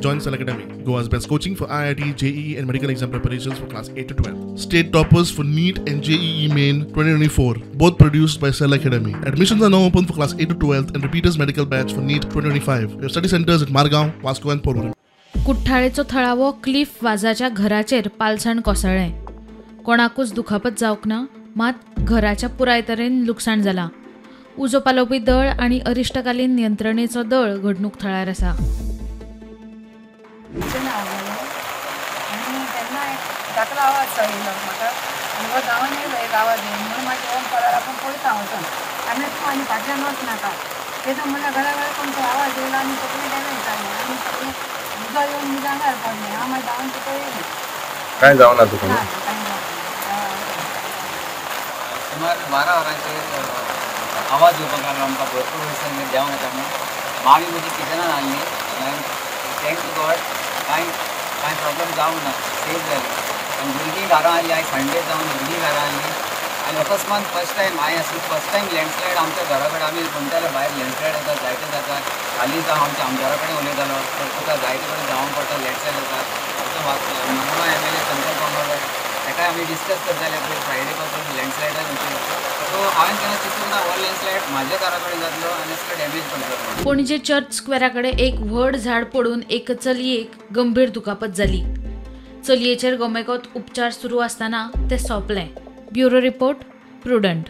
Join Cell Academy, Goa's best coaching for IIT, JEE and medical exam preparations for class 8 to 12. State toppers for NEET and JEE Main 2024, both produced by Cell Academy. Admissions are now open for class 8 to 12 and repeaters medical batch for NEET 2025. We have study centers at Margao, Vasco and Porvorim. कुठ्ठाळेचो थळावो Cliff वाजाच्या घराचेर पालसण कोसळ्ळें. कोणाकूच दुखापत जावंक ना, मात घराच्या पुराय तरेन लुकसाण जालां. उजो पालोवपी दळ आनी अरिश्टकालीन यंत्रणेचो दळ घडणूक थळार आसा. धाकलो आवाज येयलो म्हाका आनी गांवान येयलो एक आवाज येवन म्हणून मागीर येवन पळोवप आपूण पळयता वचोन आनी तूं आनी फाटल्यान वच नाका तेजो म्हणल्यार घरा घरा कोण आवाज येयलो आनी सगळें डॅमेज जालें आनी सगळें उदक येवन म्हज्या आंगार पडलें. हांव मागीर धांवन तुका येयलें. कांय जावना तुका? ना, कांय जावना. सुमार 12 वरांचेर आवाज येवपाक लागलो आमकां. भरपूर वयसान देंवोंक येता म्हणून मामी म्हजी किचनान आहली. Thank to God कांय कांय प्रॉब्लम जावंक ना, सेफ जालें. आनी भुरगीं घरां आहली. आयज संडे जावन भुरगीं घरां आहली आनी अकस्मात फर्स्ट टायम हांवें आसली फर्स्ट टायम लँडस्लायड आमच्या घरा कडेन. आमी म्हणटाले भायर लँडस्लायड जाता, जायते जाता. हालींच हांव आमच्या आमदारा कडेन उलयतालो, तर तुका जायते कडेन जावंक पडटा, लँडस्लायड जाता. आमचो मनोरा MLA Sankalp Bambawale ताकाय आमी डिस्कस करताले पळय फ्रायडे पासून लँडस्लायडाक विशय. सो हांवें केन्ना चिंतूंक ना हो लँडस्लायड म्हाज्या घरा कडेन जातलो आनी असलो डॅमेज करतलो. पणजे चर्च स्क्वेरा कडेन एक व्हड झाड पडून एक चलयेक गंभीर दुखापत जाली. चलयेचेर गोमेकॉत उपचार सुरू आसतना तें सोंपलें. Bureau report, Prudent.